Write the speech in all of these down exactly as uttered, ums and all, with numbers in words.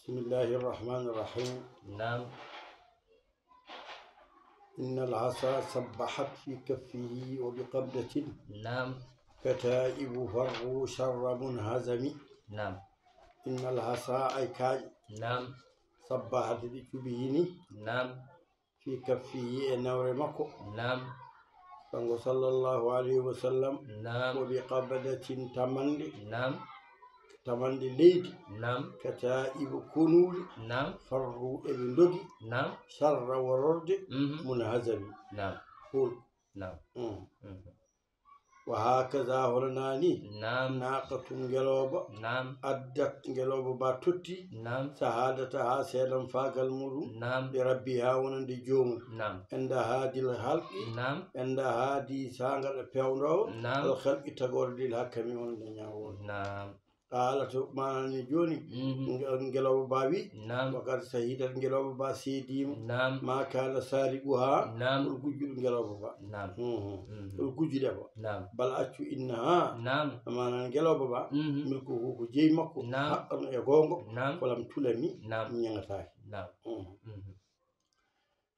بسم الله الرحمن الرحيم. نعم. إن العصا سبحت في كفه وبقبضة نعم. كتائب فروا شر منهزم. نعم. إن العصا أي كاج نعم. سبحت دي تبيني نعم. في كفه e nawre makko. نعم. Kanko صلى الله عليه وسلم نعم. وبقبضة tamande نعم. Tamande leydi نعم. كتائب konuuli نعم. فروا eɓe ndogi نعم. شر wororde Mhm. منهزم نعم. Hol. نعم. Mm. Mhm. وهكذا hono naani نعم. ناقة ngelooba نعم. أدت ngelooba ba totti نعم. سهادتها seedanfaagal muɗum نعم. لربها wonande joomum نعم. عند هادي الخلق نعم. عند هادي saanga ɗo peewndoowo نعم. الخلق tagoore للحكم wonande ñaawoowo نعم. Qaalat, maanaa ni jooni, Mhm. nge-, ngelooba ba wi, نعم. وقد شهدت ngelooba ba seediima, نعم. ما كان سارقها نعم. Hol gujjuɗo ngelooba ba. نعم. Mhm. Mhm. Hol gujjuɗo ba. نعم. Bal accu إنها, نعم. Maanaa ngelooba ba, Mhm. ملكه ko jeyi makko, نعم. حقا e goonga, نعم. فلم تلم نعم. Ñaŋataake. نعم. Mhm. Mhm.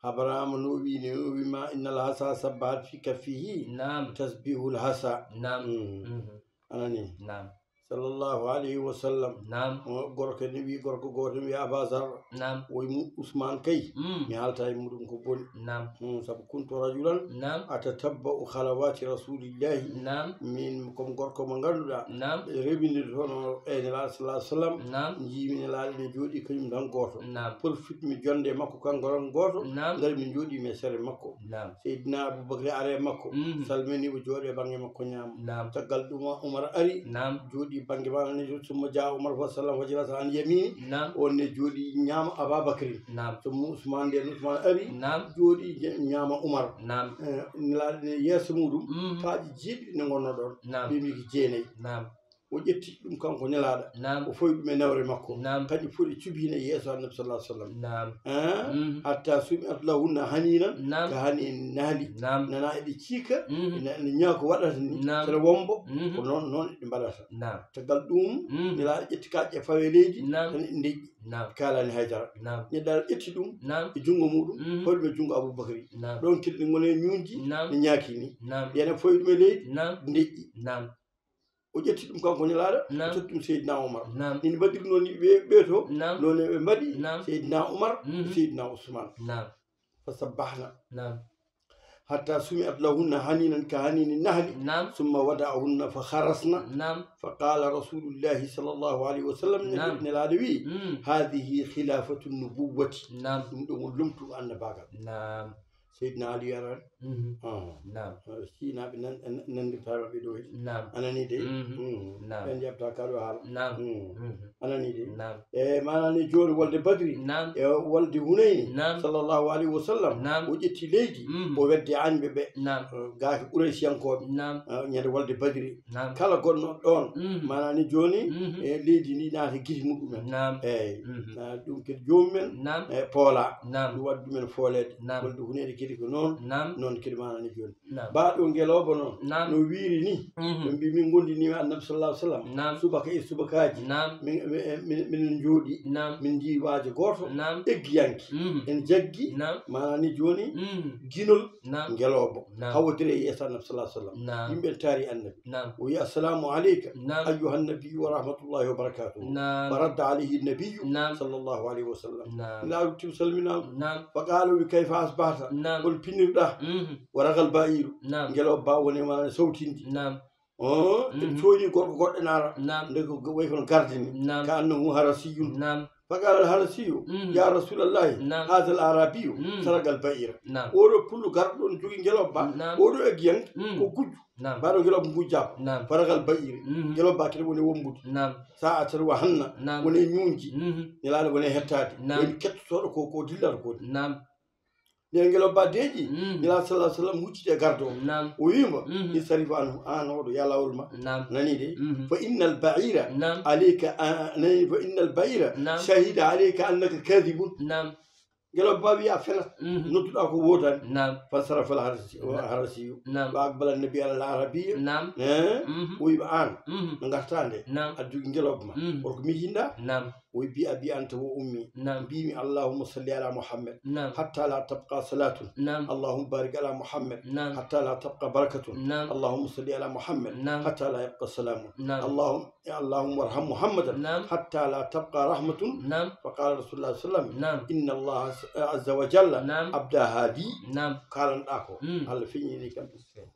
Habaraama no o wi'i ni, o wi'i ma, إن العصا سبحت في كفه نعم. تسبيح الحصى. نعم. Mm. Mhm. A nanii? نعم. صلى الله عليه وسلم. نعم. O gorko ne wi'i gorko gooto, wi'i Abaa Zarr. نعم. O wi'i mo Usmaan kay, Mm. mi haalta e muɗum ko boni. نعم. Mm, sabu كنت رجلا نعم. أتتبع خلوات رسول الله. نعم. Min ko mi gorko mo ngannduɗaa, نعم. Rewindirde hono e Nelaaɗo صلى الله عليه وسلم. نعم. Njiimi Nelaaɗo ene jooɗii kañum tan gooto. نعم. Porfitmi jonnde makko kanko tan gooto. نعم. Ngarmi njooɗiimi e sere makko. نعم. Seydina Abubakri ari e makko. Mhm. Salmini o jooɗii e bannge makko ñaamo. نعم. Caggal ɗum Umar ari. نعم. Jooɗii bannge maanaa ni, ثم جاء عمر فسلم فجلس عن يمينه. نعم. On ne jooɗii ñaamo Ababakri. نعم. ثم Usmaan, nden Usmaan ari. نعم. Jooɗii ñaamo Umar. نعم. Eh, Nelaaɗo ne yeeso muɗum, Mhm. kaaƴe jeeɗiɗi ne ngonnoo ɗon. نعم. Ɓe mbii ko jeenayi. نعم. O ƴetti ɗum kanko Nelaaɗo. نعم. O fawi ɗum e nawre makko. نعم. Kadi foti cubiina yeeso Annabi صلى الله عليه وسلم. نعم. Eh? Mhm. حتى سمعت لهن حنينا نعم. كحنين النحل. نعم. Nana eɗe ciika, Mhm. ene, ene ñaako waɗata ni, نعم. Sene wombo, Mhm. ko noon, noon eɗe mbaɗata. نعم. Caggal ɗum, Mhm. Nelaaɗo ƴetti kaaƴe fawi e leydi, نعم. Tan eɗe ndeƴƴi. نعم. Kaalaani hay dara. نعم. Nelaaɗo ƴetti ɗum نعم. E junngo muɗum, Mhm. Fawi ɗum e junngo Abubakri. نعم. Ɗon kadi ɗi ngoni e ñuuñji, نعم. Ne ñaaki ni. نعم. Ene fawi ɗum e leydi, نعم. Ndeƴƴi. نعم. O ƴetti ɗum kanko Nelaaɗo, نعم. O totti ɗum Seydina Umar. نعم. Ni mbaɗirnoo ni ɓe, ɓe to, نعم. Noon ɓe mbaɗi نعم. Seydina Umar, Mhm. Seydina Usmaan. نعم. فسبحن. نعم. حتى سمعت لهن حنينا كحنين النحل. نعم. ثم ودعهن فخرسن. نعم. فقال رسول الله صلى الله عليه وسلم, نعم. Nelaaɗo wi'i, Mm. هذه خلافة النبوة. نعم. Ɗum ɗo woni lomtu annabaagal. نعم. Seydina Ali ara. Mhm. Ah. Naam. Eh, Siinaaɓe nan-, nan-, nandirtaa maɓɓe ɗo he. Naam. A nanii de? Mhm. Mm. Naam. Ɓen jaɓtaa ka ɗo haala. Naam. Mm. Mhm. A nanii de? Naam. E maanaa ni jooni wolde Badri. Naam. E wolde Hunayni. Naam. صلى الله عليه وسلم. Naam. O ƴetti leydi, Mhm. O weddi añɓe ɓe. Naam. Eh, gaaki Quraysiyankooɓe. Naam. Eh, ñande wolde Badri. Naam. Kala gonɗo ɗon, Mhm. maanaa ni jooni, Mhm. e leydi ndi naati gite muɗumen. Naam. Eey. Mhm. Na ɗum kadi joomum en, Naam. e poola. Naam. Ɗum waɗi ɗum en fooleede. Naam. Wolde huneede kadi ko noon, Naam. noon kadi maanaa ni jooni. Naam. Baa ɗo ngelooba noon, Naam. no wiiri ni, Mhm. ɓe mbii min ngonndinii e Annabi صلى الله عليه وسلم. Naam. Subaka e subakaaji. Naam. Min, min, min, minen njooɗii. Naam. Min njii waajo gooto. Naam. Eggiyanke. Mhm. En jaggi. Naam. Maanaa ni jooni, Mhm. ginol Naam. ngelooba. Naam. Hawodiri e yeeso Annabi صلى الله عليه وسلم. Naam. Yimɓe taari Annabi. Naam. O wi'i, "السلام عليك Naam. أيها النبي ورحمة الله وبركاته." Naam. فرد عليه النبي Naam. صلى الله عليه وسلم. Naam. Nelaaɗo ruttii mo salminaango. Naam. فقال, o wi'i, "كيف أصبحت؟" Naam. Hol pinirɗaa? Mhm. ورق البعير. Naam. Ngelooba ba woni maanaa sawtindi. Naam. Oh, Mhm. ɓe cooñi gorko goɗɗo naara. Naam. Nde ko, ko wayi kono garde ni. Naam. كأنه حرسي. Naam. فقال الحرسي, Mhm. "يا رسول الله، Naam. هذا الأعرابي Mhm. سرق البعير." Naam. Oɗo pullo garɗo ɗon jogii ngelooba ba. Naam. Oɗo eggiyanke Mhm. ko gujjo. Naam. Baa ɗo ngelooba ngujjaaka. Naam. فرق البعير. Mhm. Ngelooba ba kadi woni wombude. Naam. Sa'atan wa hanna. Naam. Woni ñuuñji. Mhm. Nelaaɗo woni hettaade. Naam. Woni kettotooɗo ko, ko dillata ko. Naam. Nden ngelooba ba deeƴi. Mhm. Nelaaɗo صلى الله عليه وسلم hucciti e garɗo o. Naam. O wi'i mo, Mhm. "انصرف عنه, aan oɗo, yaa laawol ma." Naam. Nanii de? Mhm. "فإن البعير Naam. عليك, a, nanii, فإن البعير Naam. شهد عليك أنك كاذب." Naam. Ngelooba ba wi'i a fenat. Mhm. Nodduɗaa ko woodaani. Naam. فانصرف الحرسي, Mhm. الحرسي. Naam. وأقبل النبي على الأعرابي. Naam. Eh? Mhm. O wi'i mo aan, Mhm. no ngartaa nde? Naam. Aɗa jogii ngelooba ma. Mhm. Hol ko miijinɗaa? Naam. وبأبي أنت وأمي. نعم. Mbimi, اللهم صل على محمد نعم. حتى لا تبقى صلاة. نعم. اللهم بارك على محمد نعم. حتى لا تبقى بركة. نعم. اللهم صل على محمد نعم. حتى لا يبقى سلام. نعم. اللهم، اللهم ارحم محمدا نعم. حتى لا تبقى رحمة. نعم. فقال رسول الله صلى الله عليه وسلم: نعم. إن الله عز وجل نعم. أبداها لي. نعم. Kaalanɗaa ko, Mm. Allah feeñini kam.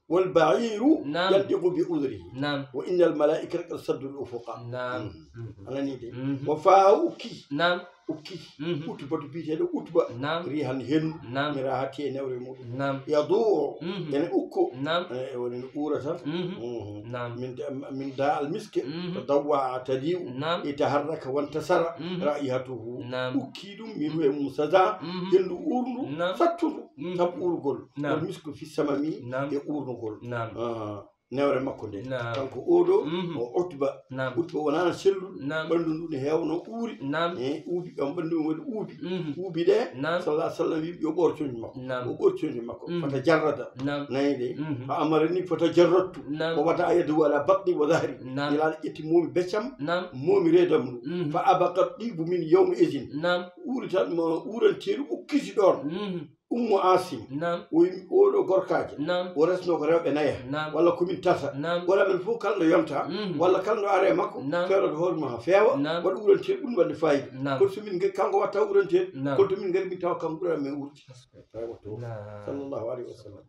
والبعير نعم. ينطق بأذره. نعم. وإن الملائكة قد سدوا الأفق. نعم. Mm. A nanii de. Mhm. وفاه أكي. نعم. Ukki. Mhm. Utbatu biyeteeɗo Utba. نعم. Rihan hendu. نعم. Mi raha tee newre muɗum. نعم. يضوع. Mhm. Ene ukko. نعم. Eh, woni no uurata. Mhm. Mhm. نعم. من د-، من داء المسك. Mhm. تضوع تضيء. نعم. يتحرك وانتشر. Mhm. رائحته. نعم. Ukki ɗum, min ruwe mum saza. Mhm. Hendu uurndu. نعم. Sattundu. Mhm. Sabu uurgol. نعم. والمسك في سممه. نعم. E uurngol. نعم. Ah, newre makko nde. نعم. Kanko oo ɗoo, Mhm. o Utba. نعم. Utba wonaano sellul. نعم. Ɓanndu ndu ne heewno uuri. نعم. E, uubi, ɓanndu mum waɗi uubi. Mhm. Uubi ɗee, نعم. sallallahu alaihi wa sallam wi'i yo ɓoor conci makko. نعم. O ɓoori conci makko. Mhm. فتجرد. نعم. Nani de? Mhm. فأمرني فتجردت. نعم. ووضع يده على بطني وظهري. نعم. Nelaɗo ƴetti moomi becam, نعم. moomi reedam ndu. Mhm. فأبقى الطيب من يومئذ. نعم. Uuri tan, mo uuranteeri ukkiti ɗoon. Mhm. Ummu Asim. نعم. O wi'i, oo ɗoo gorkaajo. نعم. O resnoo ko rewɓe nayo. نعم. Walla ko min tata. نعم. Walla men fof kala ɗo yonta. Mhm. Walla kala ɗo ara e makko. نعم. Feewrata hoore mum haa feewa. نعم. Waɗa uuranteeri ɓuri waɗde faayiida. نعم. Kono so min ngari kanko watta uuranteeri. نعم. Kono to min ngari min tawa kanko ɓuri men uurdi. Parce que Tawa watta. نعم. Sallallahu alayhi wa sallam.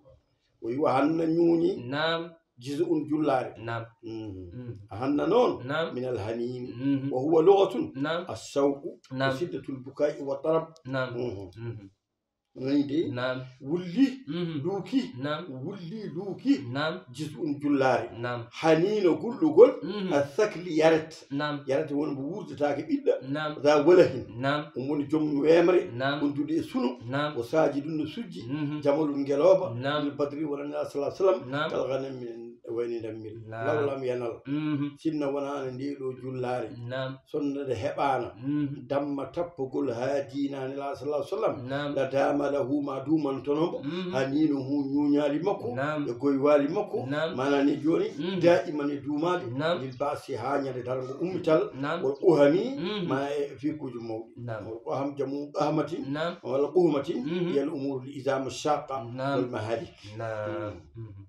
O wi'i, wa hanna ñuuñi نعم. juz'un jullaare. نعم. Mhm. Mhm. A hanna noon. نعم. من الحنين. Mhm. وهو لغة نعم. الشوق نعم. وشدة البكاء والطرب. نعم. Mhm. Mhm. Nani de? نعم. Wulli, Mhm. luuki, نعم. wulli, luuki, نعم. juz'un jullaare. نعم. Haniino gullugol, Mhm. الثكل yaret. نعم. Yaret woni mbo wurdataake ɓiɗɗo. نعم. ذا وله. نعم. Omo woni joom weemre, نعم. wondude e suno. نعم. وساجد no sujji. Mhm. جمل ngelooba. نعم. للبدر walla Nelaaɗo صلى الله عليه وسلم. نعم. كالغنم wayni ndammiri. نعم. Law lam yanal. Mhm. Sinno wonaano ndee ɗoo jullaare. نعم. Sonno nde heɓaana. Mhm. Damma tappugol haa diinaani Nelaaɗo صلى الله عليه وسلم. نعم. لدام له ما duumantono mbo. Mhm. Haniinuhu ñuuñaali makko. نعم. E goywaali makko. نعم. Maanaa ne jooni. Mhm. Daa'iman e duumaali. نعم. للبعث haa ñande darngo ummital. نعم. والأهم. Mhm. Maanaa e fiikuuji mawɗi. نعم. والأهم جمع أهمة. نعم. ولا أهمة. Mhm. هي الأمور العظام الشاقة. نعم. والمهالك. نعم. Mhm.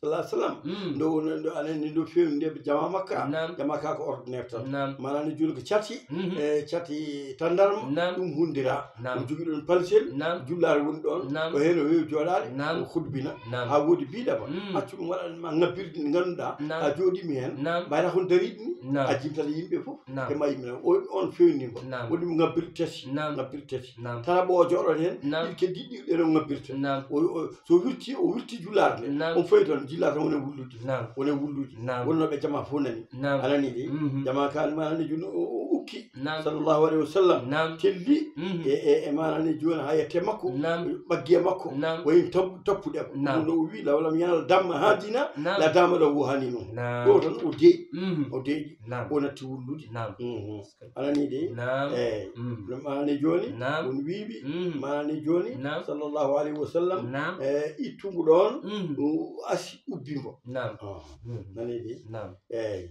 صلى الله عليه وسلم. Mhm. Ndo, ndo, ndo, anen ni ndo feewni nde jamaa Makka. Naam. Jamaa ka ko ordinaire tan. Naam. Maanaam ne jooni ko cati, mhm, e cati tandarma, naam, ɗum hundiraa. Naam. Ɗum jogii ɗon palcel, naam, jullaare woni ɗon, naam, ko heen o weewi jooɗaade, naam, o hudbina. Naam. Haa woodi biiɗama, mm, accu ɗum waɗan ma ngabbirɗi ɗi ngannduɗaa, naam, a jooɗiima heen, naam, mbayla kon dariiɗi ni, naam, a jimtata yimɓe fof, naam, te ma yimɓe naam. O, on feewni ko. Naam. Woni ɗum ngabbirɗi tati, naam, ngabbirɗi tati. Naam. Tara ɓo o jooɗoto heen, naam, ɗiɗi keddiiɗi ɗiɗi ɗen o ngabbirta. Naam. O, o, so wirti, o wirti jullaare nde, naam, on fewta on, jullaare tan woni wullude. Naam. Woni wullude. Naam. Wonnooɓe jamaa fof nani. Naam. A nanii de? Mhm. Jamaa kaa maanaam ne jooni o, o, o ukki. Naam. Sallallahu alayhi wa sallam. Naam. Telli, mhm, e, e, e maanaam ne jooni haa yette makko. Naam. Ɓaggi e makko. Naam. Wayi tap-, tappude ko. Naam. Ɗum no o wii, "Law lam yanal damma hadina, naam, la dama lahu haninu." Naam. Ɗo tan o deeƴi. Mhm. O deeƴi. Naam. O natti wullude. Naam. Mhm. A nanii de? Naam. Eey. Mm. No maani jooni, naam, on wiiɓi, mm, maani jooni, naam, sallallahu alayhi wa sallam, naam, e ittungu ɗoon, mm, o asi ubbi mbo. Naam. Ah. Mm. Nanii de? Naam. Eey.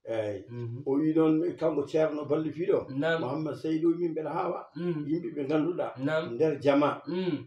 Eey. Mhm. O wii noon, kanko Ceerno Ballifiiɗo, naam, Muhammad Saydu, min mbeɗa haawa, mm, yimɓe ɓe ngannduɗaa, naam, nder jamaa. Mm.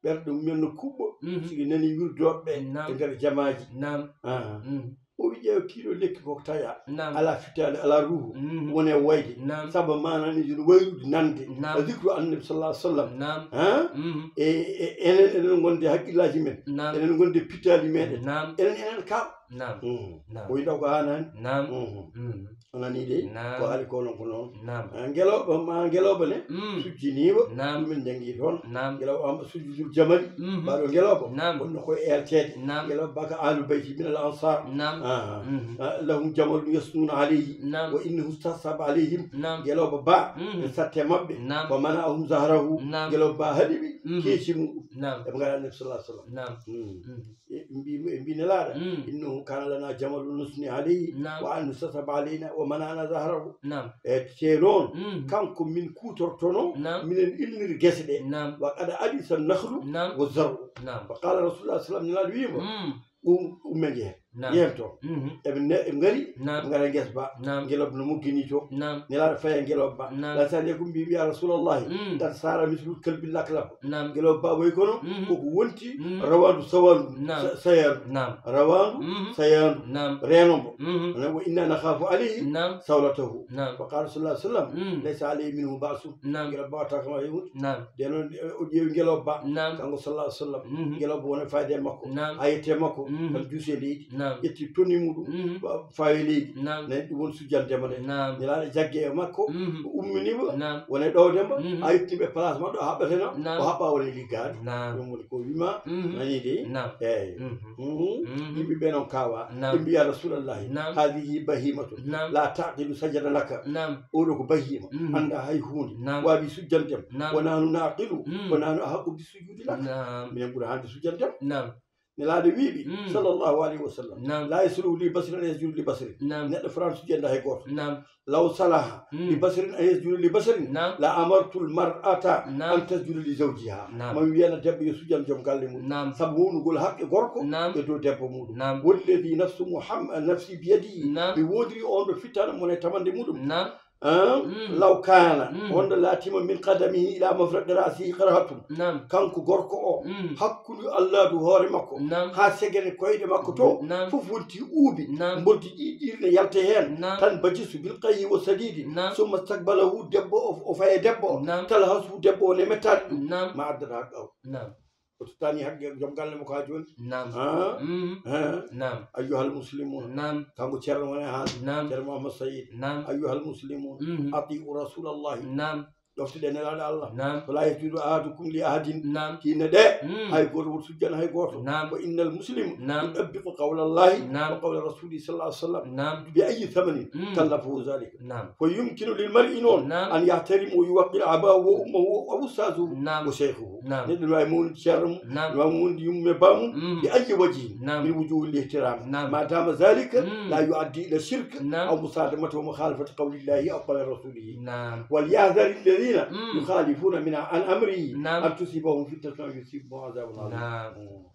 Ɓerɗe mumen no kuɓɓa, mhm, si ɓe nanii wirdooɓe ɓe, naam, e nder jamaaji. Naam. Aha. Mhm. O wi'i, "Ƴeewa kii ɗoo lekki ko taya. Naam. Alaa fitaali, alaa ruuhu. Mhm. Woni e wayde. Naam. Sabu maanaa ni jooni wayrude nande. Naam. A zikru annabi sallallahu alaihi wasallam." Naam. Ha? Mhm. E, e, enen, enen ngonde haqqillaaji men. Naam. Enen ngonde fitaali meɗen. Naam. Enen, enen ka. Naam. Mhm. Naam. O wi'i, "Ɗaw ko haanaani." Naam. Mhm. Mhm. A nanii de? Naam. Ko haali ko non ko non. Naam. Ah, ngelooba ma ngelooba ne, mm, sujjiniima, naam, ɗum en njanngi toon. Naam. Ngelooba Am-, sujudul jamali, mm, baaɗo ngelooba, naam, wonno ko e eelteede. Naam. Ngelooba ba ka Ahlu Bayti min al Ansar. Naam. Ah. Mhm. Ah, lahum jamalun yasnuna alayhi. Naam. Wa innahu stashaba alayhim. Naam. Ngelooba ba, mhm, ɓe satte maɓɓe. Naam. Wa mana'ahum zahrahu. Naam. Ngelooba ba haɗi ɓe, mhm, keeci muɗum. Naam. Eɓe ngara Annabi sallallahu alaihi wasallam. Naam. Mm. Mhm. E, mbi, e mbi Nelaaɗo, mm, "Innahu kana lana jamalun nusni alayhi, naam, wa an nusasaba alayna wa mana'ana zahrahu." Naam. E te noon, mm, kanko min kuutortono, naam, minen ilniri gese ɗe. Naam. Wa qad ayisa nakhlu, naam, wa zar'u. Naam. Wa qala Rasulullah sallam, Nelaaɗo wiimo, mm, um, umme njehe. Naam. Yehen to. Mhm. Eɓe ne-, eɓe ngari, Naam. ɓe ngara nges ba. Naam. Ngelooba no mogginii to. Naam. Nelaaɗo faya ngelooba ba. Naam. Lansariya ko mbii, "Ya Rasuulallahi, Naam. qad saara mislul kalbi laklab." Naam. Ngelooba ba wayi kono, Mhm. koko wonti Mhm. rawaandu sawaandu, Naam. sa-, sayaandu. Naam. Rawaandu, Mhm. sayaandu. Naam. Reeno mbo. Mhm. Wa inna nakhaafu alayhi Naam. sawlatahu. Naam. Fa qaala sallallahu alayhi wa sallam, Mm. "Laysa alayhi minhu ba'sun." Naam. Ngelooba ba waɗataa kam hay huunde. Naam. Nden non, o ƴeewi ngelooba ba. Naam. Kanko sallallahu alayhi wa sallam. Mhm. Ngelooba woni fayde e makko. Naam. Hayete makko. Mhm. Tan juusi e leydi. Naam. Ƴetti toni muɗum. Mhm. Wa-, fawi e leydi. Naam. Nen ɗum woni sujjande mo nde. Naam. Nelaaɗo jagge e makko. Mhm. O ummini mo. Naam. Wona e ɗowde mo. Mhm. A itti ɓe place maɓɓe o haɓɓete no. Naam. O haɓɓa wona e liggaade. Naam. Ɗum woni ko wima. Mhm. Nani de? Naam. Eeyi. Mhm. Mhm. Mhm. Yimɓe ɓe non kawa. Naam. Ɓe mbiya Rasulallahi. Naam. Hadihi bahimatun. Naam. La taqilu sajada laka. Naam. Oɗo ko bahima. Mhm. Annda hay huunde. Naam. Waawi sujjande mo. Naam. Wa nahnu naqilu. Mm. Wa nahnu ahaqqu bisujudi lak. Naam. Minen ɓuri hande sujjande mo. Naam. Nelaaɗo wi'i ɓe, Mm. sallallahu alayhi wa sallam, Naam. "La yasluhu li basrin an yasjuda li basrin." Naam. Neɗɗo fotaani sujjande hay gooto. Naam. "Law salaha Mm. li basrin an yasjuda li basrin, Naam. la amartul mar'ata Naam. an tasjuda li zawjiha." Naam. Mami wiyana debbo yo sujjan joom galle mum. Naam. Sabu wownugol haqqe gorko Naam. e dow debbo muɗum. Naam. "Walladhi nafsu Muhammad, nafsi biyadihi." Naam. Mi woodiri on ɗo fittaandu mon e tamande muɗum. Naam. An? Mm. Law kaana, Mm. wonde laatima min qadamihi ila mafraqi ra'sihi qarhatun. Naam. Kanko gorko o, Mm. hakkunde alladu hoore makko, Naam. haa segene koyɗe makko to, Naam. fof wonti uubi, Naam. mboldi ɗiɗi ɗiɗi ne yalta heen, Naam. tan bajisu bil qayhi wa sadidi, Naam. summa staqbalahu, debbo o, o faye debbo o, Naam. talhasu, debbo o ne mettaade ɗum, Naam. ma addata haqqahu. Naam. O tottani haqqe joom galle makko haa jooni. Naam. Ah? Mhm. Ah? Naam. Ayyuhal muslimun. Naam. Kanko Ceerno woni haa. Naam. Ceerno Muhammad Sayyid. Naam. Ayyuhal muslimun. Mhm. Ati'u Rasulallahi. Naam. Ɗoftoɗen Nelaaɗo Allah. Naam. Fala yasjudu ahadukum li ahadin. Naam. Hinaa ɗe. Mm. Hay gooto woto sujjan hay gooto. Naam. Wa innal muslim Naam. yutabbiqu qawlallahi Naam. wa qawla rasulihi sallallahu alayhi wa sallam. Naam. Bi ayyi thamanin Mm. kallafahu zalika. Naam. Fa yumkinu lil mar'i noon Naam. an yahtarima wa yuwaqqira abahu wa ummahu wa ustazahu Naam. wa shaykhahu. Naam. Neɗɗo no waawi mawnude ceerno mum, Naam. no waawi mawnude yumma e bammum, Mm. bi ayyi wajhin Naam. min wujuhil ihtiram. Naam. Ma dama zalika Mm. la yuaddi ila shirk Naam. aw musadamati wa mukhalafati qawlillahi aw qawli rasulihi. Naam. Wal yahdhari alladhina Mm. yukhalifuna min an amrihi Naam. an tusibahum fitnatun aw yusibahum adhabun alim. Naam. Mm.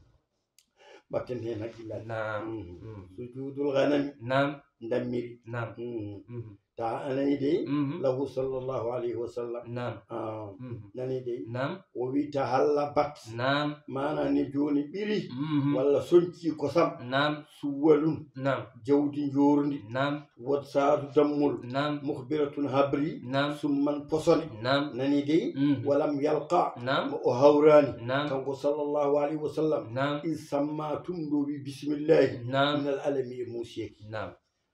Mbatten heen hakkillaaji. Naam. Mhm. Mhm. Sujudul ghanami. Naam. Ndammiri. Naam. Mhm. Mhm. Ta a nani dey? Mhm. Lahu sallallahu alayhi wa sallam. Naam. Ah, Mhm. nani dey? Naam. O wi tahallabat. Naam. Maana ni jooni ɓiri Mhm. walla sonci kosam. Naam. Suwwalun. Naam. Jawdi njoorndi. Naam. Wot saatu dammol. Naam. Mukhbiratun habri. Naam. Summan posone. Naam. Nani dey? Mhm. Walam yalqa. Naam. Mo o hawraani. Naam. Kanko sallallahu alayhi wa sallam. Naam. Iz samma tun ɗo wi bismillahi. Naam. Minal alami e muusiyaki. Naam.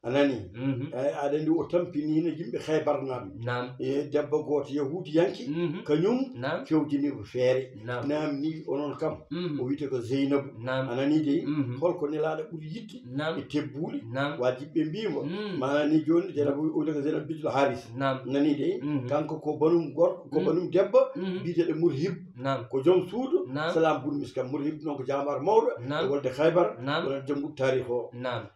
A nani? Mhm. Eh, aɗa anndi o tampini hino yimɓe Khaybar naaɓe. Naam. E debbo gooto Yahuudiyanke, Mhm. kañum Naam. fewjini ko feere. Naam. Naamni onon kam, Mhm. o wiyte ko Zeynabu. Naam. A nani dey? Mhm. Holko Nelaaɗo ɓuri yiɗde Naam. e tebbuuli? Naam. Waajibɓe mbii mo, Mm. maana ni jooni, Zeynabu o wiyte ko Zeynabu bintul Haaris. Naam. Nani dey? Mhm. Kanko ko banum gorko, ko Mm. banum debbo, Mhm. biyeteeɗo Murhib. Naam. Ko joom suudu, Naam. Salaam bun Miskam. Murhib noon ko jaamaar mawɗo Naam. e wolde Khaybar, Naam. onon janngude taariikh o. Naam.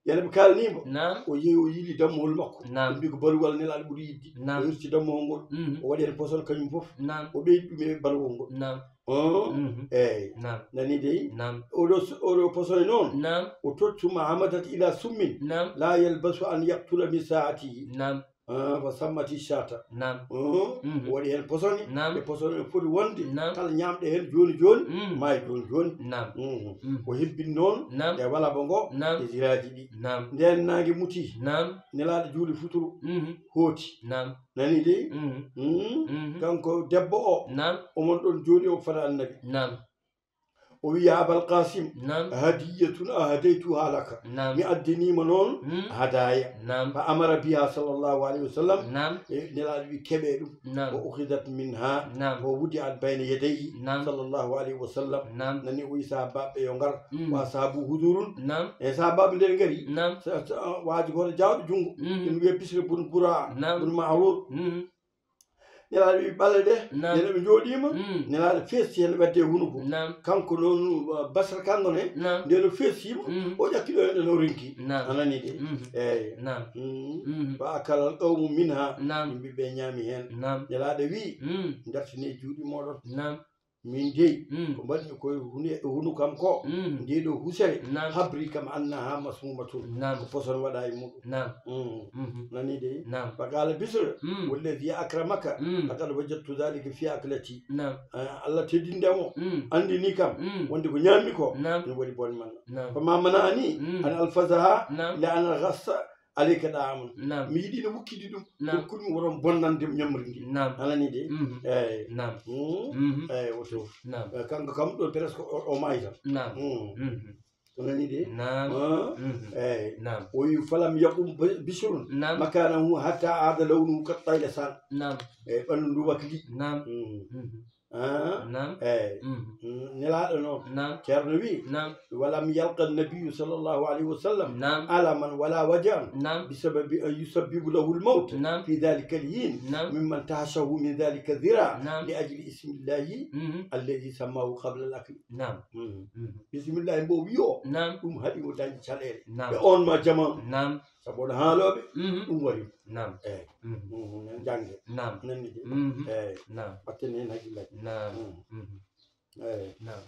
Yalla ɓe kaalanii mo. Naam. O yehi, o yiili dammuwol makko. Naam. Ɓe mbii ko baluwal Nelaaɗo ɓuri yiɗde. Naam. O hirsi dammuwol ngol. Mhm. O waɗi heen poson kañum fof. Naam. O ɓeydi ɗum e baluwol ngol. Naam. Oh? Mhm. Eey. Naam. Nani dey? Naam. Oɗo s-, oɗo poson noon. Naam. O tottuma hamadat ila summin. Naam. La yalbasu an yaqtula min saatihi. Naam. Ah, fa sammati shata. Naam. Mhm. Mhm. O waɗi heen posone. Naam. E posone no foti wonde. Naam. Kala ñaamɗo heen jooni jooni, Mm. maayi jooni jooni. Naam. Mhm. Mm. O hebbini noon Naam. e walaba ngo Naam. e jiraaji ɗi. Naam. Ndeen naange muti. Naam. Nelaaɗo juuli futuro. Mhm. Hooti. Naam. Nani dey? Mhm. Mm. Mhm. Kanko debbo o, Naam. omon ɗon jooɗi o fada Annabi. Naam. O wi'i, "Ya Abal Qasim, Naam. hadiyatun ahdaytuha laka." Naam. Mi addanii ma noon Mm. hadaaya. Naam. Fa amara biha sallallahu alayhi wa sallam. Naam. E Nelaaɗo wi keɓe ɗum. Naam. Wa ukhidat minha. Naam. Wa wudi'at bayna yadayhi Naam. sallallahu alayhi wa sallam. Naam. Nani o wi sahaabaaɓe yo ngar. Mm. Wa ashabu hudurun. Naam. E sahaabaaɓe nden ngari. Naam. Sa, sa, waaji gooto jaawɗo junngo. Mm. Ina wiye Bisri bun Buraa. Naam. Bun Ma'rur. Mm. Nelaaɗo wi ɓale ɗe, Naam. nde ɓe njooɗiima, Mm. Nelaaɗo feesti heen wadde e hunuko. Naam. Kanko noon, uh, Basra kanko ne, Naam. nde no feestiima, Mm. o ƴakki ɗo heen ɗo no rinki. Naam. A nani de? Mm. Eey. Naam. Mm. Mm. Fa akala al qawmu minha, Naam. yimɓe ɓe ñaami heen. Naam. Nelaaɗo wi, Mm. ndartine juuɗe mooɗon. Naam. Min dey, mm, ko mbaɗmi ko e hune-, e hunu kam ko, mm, ndee ɗoo husere, naam, habri kam annaha masmumatun, naam, ko poson waɗaa e muɗum. Naam. Mm. Mhm. Nani dey? Naam. Fa qala Bisr, mm, walladhi akramaka, mm, laqad wajadtu dhalika fi aklati. Naam. Ah, Allah teddinde mo, mm, anndini kam, mm, wonde ko ñaammi ko, naam, ɗum waɗi bonne man. Naam. Fa ma mana'ani, mm, an alfazaha, naam, illa an aghassa alayka da'amun. Naam. Mi yiɗi no wukkidi ɗum, naam, ko ɗum woron bonnande ñamri ndi. Naam. A nani de? Mhm. Eey. Naam. Hmm? Mhm. Eey, woto. Naam. Eh, kanko kam ɗo presque o, o maayta. Naam. Hmm. Mhm. A nani de? Naam. Ah? Mhm. Eey. Naam. O wi, "Falam yaqum bi-, Bishrun, naam, makanahu hatta aada lawnuhu kat tayla san." Naam. Eey, ɓanndu ndu wakli. Naam. Hmm. Mhm. Ah? Naam. Eey. Mhm. Mm, Nelaaɗo noon. Naam. Ceerno wi, naam, "Walam yalqa nabiyyu sallallahu alayhi wa sallam, naam, alaman wala wajan, naam, bisababi an yusabbibu lahu al-mawt, naam, fi dhalika al-hin, naam, mimman tahashahu min dhalika dhira, naam, li ajli ismillahi, mhm, alladhi sammahu qabla al-akli." Naam. Mhm. Mhm. Bismillahi mbo wi'o, naam, ɗum haɗi o dañi caɗeele. Naam. Ɓe on ma jaman. Naam. Sabu on haalooɓe, mhm, ɗum wari. Naam. Eey. Mhm. Mhm. En jannge. Naam. Nanni de. Mhm. Eey. Naam. Watten heen hakkillaaji. Naam. Mhm. Mhm. Eey. Naam.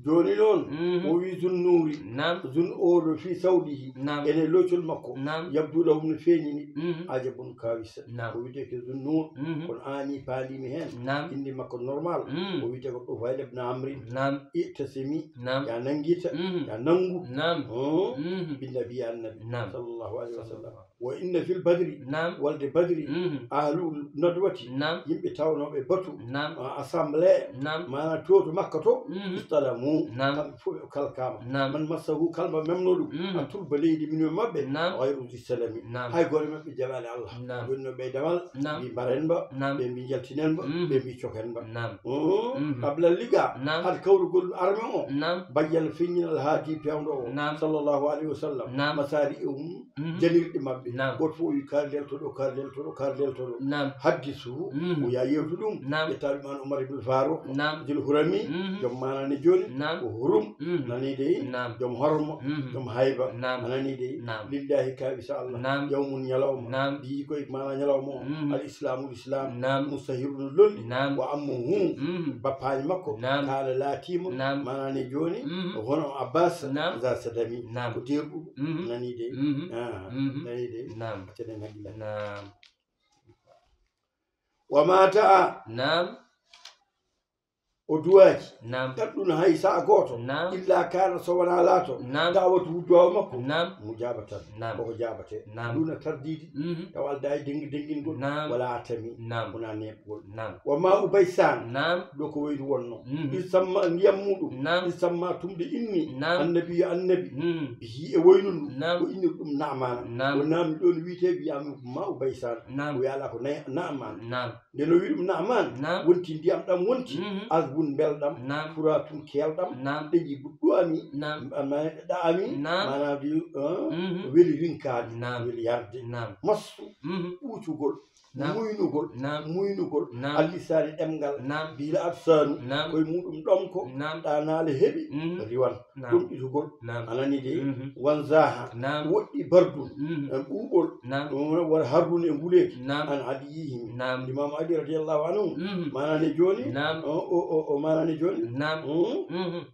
Jooni noon, mhm, o wi Zunnuuri. Naam. Zun oɗo fii sawɗihi. Naam. Ene loocol makko. Naam. Yabdu lahum no feeñini. Mhm. Ajabun kaawisa. Naam. O wiyetee ko Zunnuur. Mhm. Kono aani paaliimi heen. Naam. Innde makko normal. Mm. O wiyetee ko Tufayl ibn Amrin. Naam. I'tasimi. Naam. Ya nanngita. Mhm. Ya nanngu. Naam. Oh. Mhm. Bin nabi, ya annabi. Naam. Sallallahu alayhi wa sallam. Sallallahu. Wa inna fil badri, naam, walde badri, mhm, ahlul nadwati, naam, yimɓe tawnooɓe batu, naam, a, assemblée, naam, maanaa to, to Makka to, mhm, istalamu, naam, kamɓe fof ɓe kalkaama. Naam. Man massahu, kala mo memnoo ɗum, mhm, a turba leydi min e maɓɓe, naam, ghayru zi salami. Naam. Hay gooto e maɓɓe jaɓaali Allah. Naam. Jonnooɓe e damal, naam, mbi mbaren mba, naam, ɓe mbi njaltinen mba, mhm, ɓe mbi coken mba. Naam. Mhm. Qabla liqa, naam, hade kawrugol arme o, naam, bayyana feññinal haadi peewɗo o, naam, sallallahu alayhi wa sallam, naam, masari um, mhm, janirɗe maɓɓe. Naam. Gooto fof o wi, "Kaari leltoɗo, kaari leltoɗo, kaari leltoɗo." Naam. Haddisu, mhm, o yaa yewtu ɗum. Naam. Ƴetta ɗum an Umar ibn Faruq, naam, Zul Hurami, mhm, joom maanaa ne jooni, naam, ko hurum, mhm, nani dey, naam, joom hormo, mhm, joom hayba, naam, a nani dey, naam, lillahi kaabisa Allah, naam, yawmun ñalawma, naam, biyi koye maanaa ñalawma o, mhm, al islamu l islam, naam, mustahirun lolli, naam, wa ammuhu, mhm, bappaaji makko, naam, kaala laatiima, naam, maanaa ne jooni, mhm, hono Abbas, naam, za sadami, naam, ko deerɗuɗo. Mhm. Nani de. Mhm. Ah, mhm, nani de. Naam. Accen en hakkillaaji. Naam. Wa ma da'a. Naam. O duwaaji. Naam. Ɗaɗɗun hay sa'a gooto. Naam. Illa kaana so wonaa laato. Naam. Da'watuhu duwaawu makko. Naam. Mujaabatan. Naam. Koko jaabatee. Naam. Duna tardiidi. Mhm. Tawa aldaa e dengi-, dengingol. Naam. Wala atami. Naam. Wonaa neeɓ. Naam. Wa ma'u Baysan. Naam. Ɗo ko wayru wonno. Mhm. Isamma ndiyam muɗum. Naam. Isamma tumde inni. Naam. Annabi yo annabi. Mhm. Bihi e waynu ndu. Naam. O inni ɗum Na'mana. Naam. O naami ɗon wi'ete wi'ama ma'u Baysan. Naam. O wi'ala ko nay-, Na'man. Naam. Nde no wi'i ɗum Na'man, naam, wonti ndiyam ɗam wonti, mhm, azbun mbelɗam, naam, furatun keelɗam, naam, ɗeƴi bu-, ɗu'ami, naam, ma-, ɗa'ami, naam, maanaam di, eh, mhm, weli rinkaade, naam, weli yarde. Naam. Massu, mhm, ɓuucugol, naam, muynugol, naam, muynugol, naam, allisaani ɗemngal, naam, biila absaanu, naam, koye muɗum ɗomko, naam, ɗaanaale heɓi, mhm, riwan. Naam. Ɗomɗitugol. Naam. A nanii de? Mhm. Wanzaha. Naam. Woɗɗi bardun. Mhm. E ɓuuɓol. Naam. Ɗum woni harrun e nguleeki. Naam. An adiyihim. Naam. Imaamu Ali radiyallahu anhu. Mhm. Maanaani jooni? Naam. O, o, o, o maanaani jooni? Naam. Mhm. Mhm.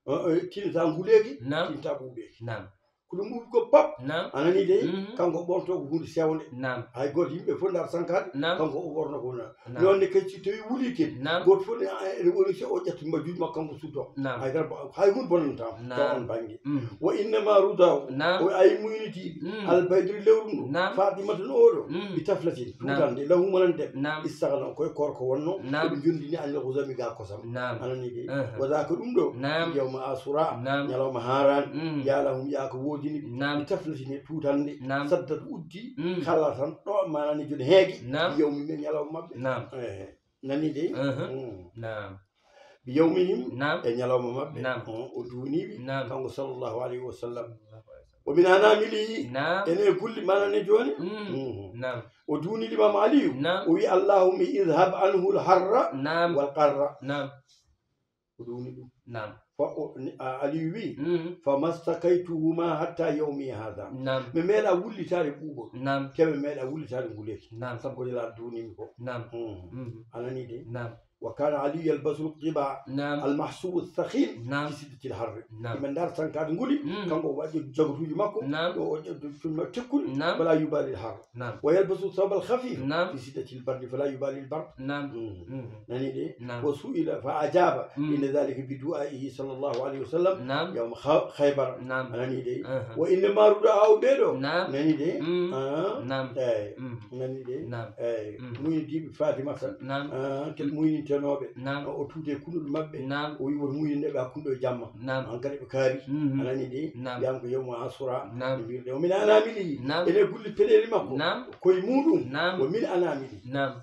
O, o, tinta nguleeki, naam, tinta ɓuuɓeeki. Naam. Ko ɗum ɓuri ko pap. Naam. A nanii de? Mhm. Kanko ɓornotoo ko huunde sewnde. Naam. Hay gooto yimɓe fof ndaar sankaade, naam, kanko o ɓorno ko na-, naam, noon ne kadi si tawii wulii kadi, naam, gooto fof ne, a, ene woni si o ƴatti mbajuuji makko kanko suddoo. Naam. Hay dara, hay huunde bonantaa mo, naam, tawa on bannge. Mhm. Wa innama rudaw, naam, o ay muynitiiɓe, mhm, albaydri lewru ndu, naam, Fatimata no oɗo, mhm, bi taflatin, naam, tuutande, lahu monande, naam, istagna, koye koorko wonno, naam, eɓe jondini anil ghuzami ga kosam. Naam. A nanii de? Aha. Wa dhaka ɗum ɗo, naam, yawma Asura, naam, ñalawma haaraani, mm, yaalahum yaa ko woodini ɓe, naam, bi taflatin e tuutande, naam, saddat uddi, mm, kala tan ɗo maanaani jooni heege, naam, yawmi men ñalawma maɓɓe. Naam. Ehe. Nanii de? Aha. Mm. Naam. Bi yawmihim, naam, e ñalawma maɓɓe. Naam. On o duunii ɓe, naam, kanko sallallahu alayhi wa sallam. Sallallahu alayhi wa sallam. Wa min anamilihi, naam, ene e gulli maanaani jooni? Mm. Mm. Naam. O duuni Imam Aliyu. Naam. O wi, "Allahumma idhhab anhu al-harra, naam, wal qarra." Naam. O duuni ɗum. Naam. Fa o, ni, a, Aliyu wi, mhm, "Fa mastakaytuhuma hatta yawmi hadha." Naam. Mi meeɗa wullitaade ɓuuɓol. Naam. Te mi meeɗa wullitaade nguleeki. Naam. Sabu ko Nelaaɗo duunimi ko. Naam. Mhm. Mhm. A nanii de? Naam. وكان علي يلبس القباء نعم. المحسو الثخين نعم. في شدة الحر. نعم. Himo darta sankaade nguli, Mm. kanko o waɗi jagutuuji makko, Naam. o, o, o, o, tekkuli, Naam. ولا يبالي الحر. Naam. ويلبس الثوب الخفيف Naam. في شدة البرد، فلا يبالي البرد. Naam. Mm. Mm. Nani de? Naam. وسئل فأجاب Mm. عند ذلك بدعائه صلى الله عليه وسلم Naam. يوم خ-، خيبر. Naam. Nani de? Aha. وإنما رعاة ɓee ɗoo. Naam. Nani de? Mm. Ah. Naam. Eh. Mm. Nani de? Naam. Eh. Mm. Muyni diiɓe Fatimata. Naam. Ah, ke Mm. muynintenooɓe. Naam. O tuuti e kunnuɗe maɓɓe. Naam. O wi'i woto muynin ɓe hakkunde o jamma. Naam. Hankadi ɓe kaari. Mhm. A nani de? Naam. Wi'ama ko yawmu Asura. Naam. Ɓe mbi'irde, "ومن أنامله." Naam. Ene gulli peɗeeli makko. Naam. Koye muɗum. Naam. "ومن أنامله." Naam.